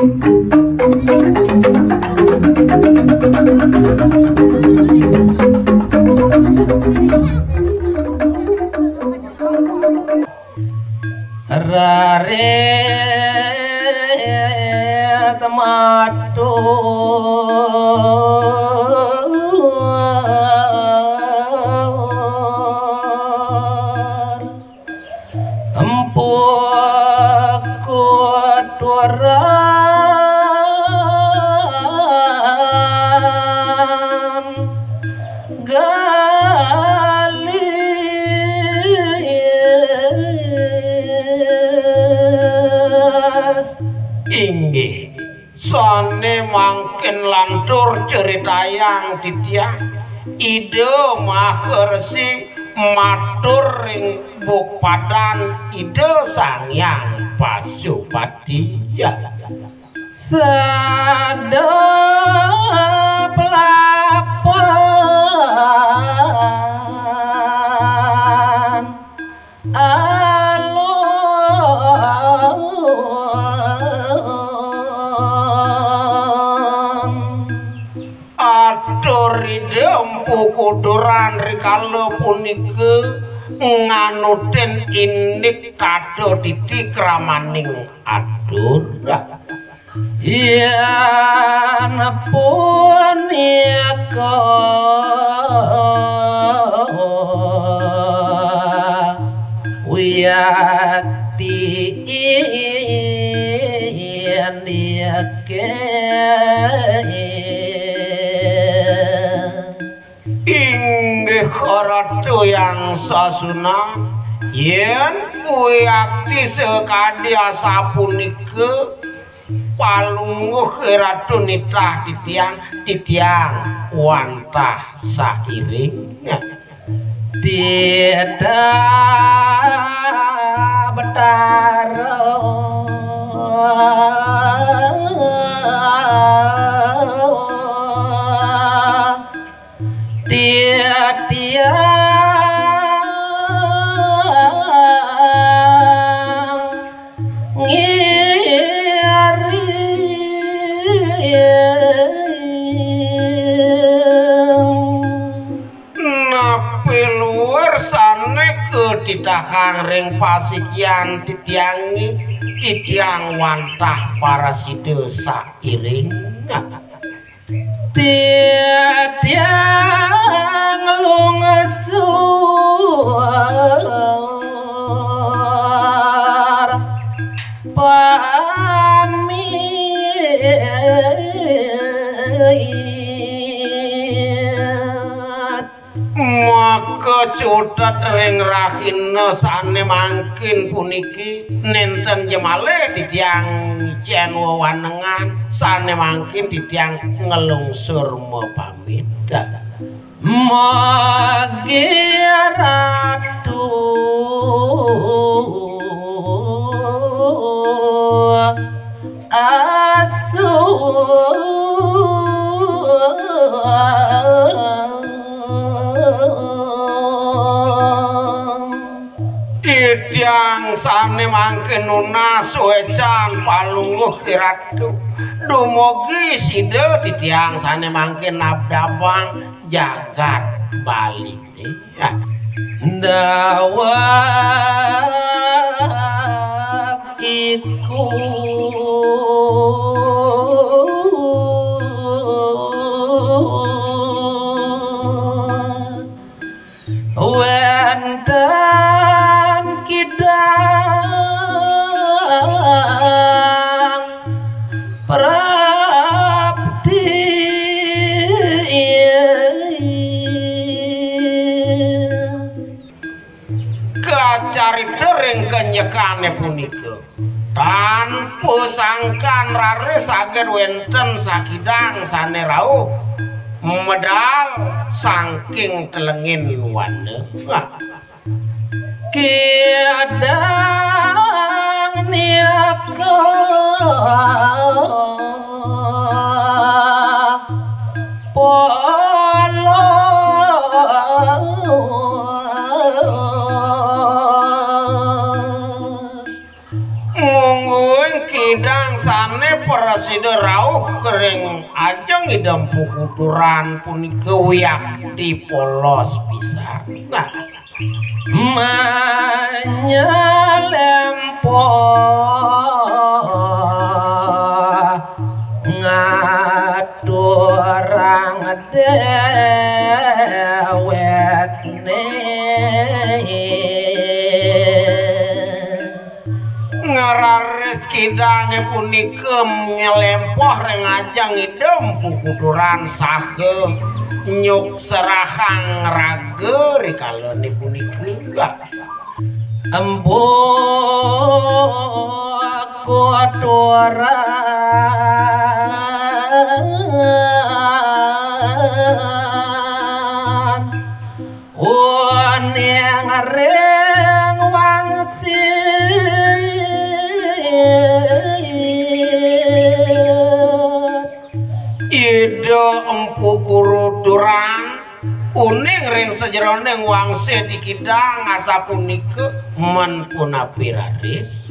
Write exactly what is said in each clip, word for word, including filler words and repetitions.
Rare sematur Empu kuturan galis. Inggih, sane mangkin lantur ceritayang titiang, Ida Maharsi matur ring bupadan Ida Sang Hyang Pasupati. Ya. Sedep lapan alon. Atur Ida Empu Kuturan rikala punika nganutin indik tata titi kramaning atur. Yen punika wiakti indike. Inggih Ratu Hyang Sasunan, yen wiakti sakadi asapunika, palungguh Ratu nitah titiang, titiang wantah sairing. Titah Betara. Titiang ngiring. Napi luir sane katitahang ring pasikian titiange, titiang wantah parasida sairing. Titiang lungsur pamit. Maka cutet ring rahina sane mangkin puniki, nenten jemale titiang icen wewanengan, sane mangkin titiang nglungsur mapamit. Magi Ratu Asu. Titiang sane mangkin nunas suecan palungguh Ratu. Dumugi sida titiang sane mangkin nabdabang jagat Bali. Daweg iku wenten kidang prapti. Kacarita ring kenyekane punika, tanpa sangkan raris saged wenten sakidang sane rauh medal saking telengin wana. Kidang niaka polos. Mungguing kidang sane Prasida rauh ring ajeng Ida Empu Kuturan punika wiakti polos pisan. Nah, manyalempoh ngaturang déwékné. Ngraris kidangé punika nyalempoh ring ajeng Ida Empu Kuturan saha nyukserahang raga rikalané punika. Empu Kuturan uning ring wangsit. Ida Empu Kuturan uning ring sajeroning wangsit I Kidang asapunika, men punapi raris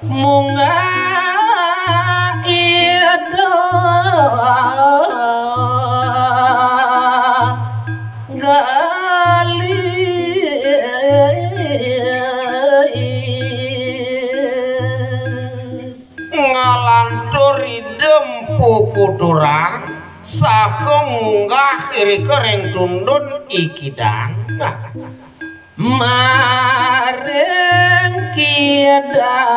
munggah Ida Galis. Nglantur Ida Empu Kuturan saha munggah irika ring tundun I Kidang. Nah, maring kidang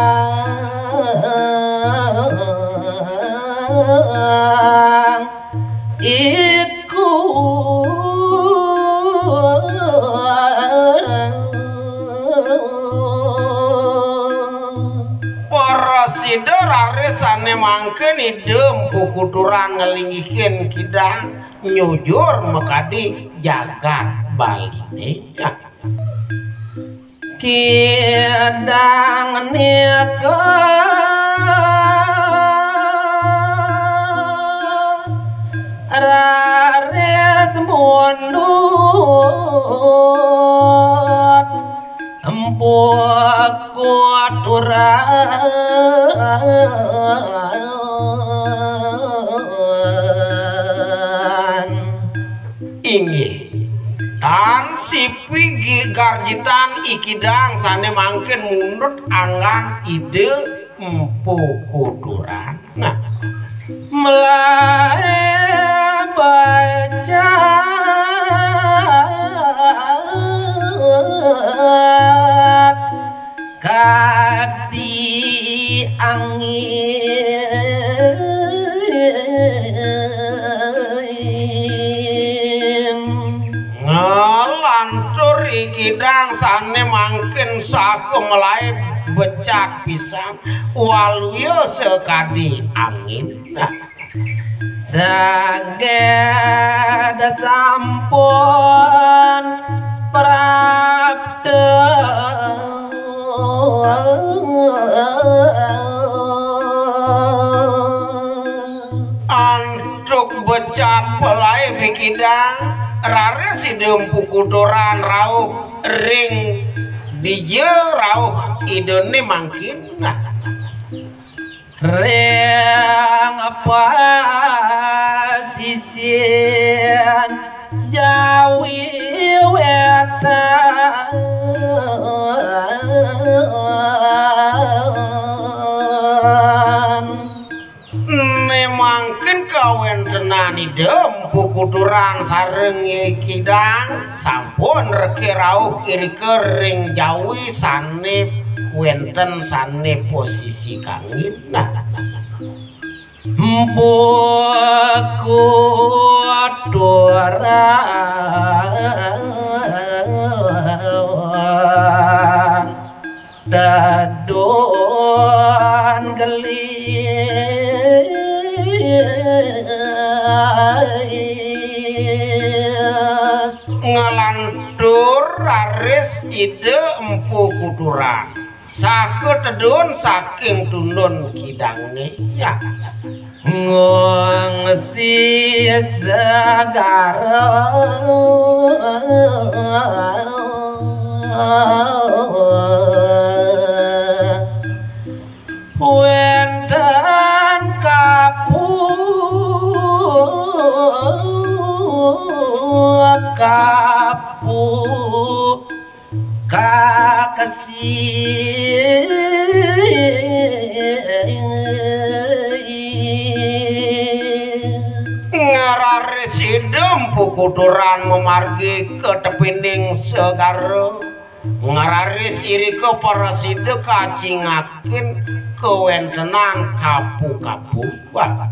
iku. Prasida raris sané mangkin Ida Empu Kuturan nglinggihin kidang nyujur makadi jagat Baliné. Kidang nika raris mundut Empu Kuturan. Inggih. Tan sipi garjitan I Kidang sané mangkin mundut anggan Ida Empu Kuturan. Nah, malaib becat kadi angin. Nglantur I Kidang sané mangkin saha malaib becat pisan, waluya sakadi angin. Nah, saged sampun prapta. Antuk becat malaib I Kidang, raris Ida Empu Kuturan rauh ring dija rauh Idané mangkin. Nah, ring pasisir Jawi Wétan. Né mangkin kawéntenan Ida Empu Kuturan sareng I Kidang sampun reke rauh irika ring Jawi sané wénten sané posisi kangin. Nah, Empu Kuturan tedun gelis. Nglantur raris Ida Empu Kuturan saha tedun saking tundun kidangné, ya. Ngungsi segara wénten kapu kakesi. Ngararis ida Mpu Kuturan mamargi ka tepining segara. Ngararis irika prasida kacingakin kawentenan kapu-kapu. Wah.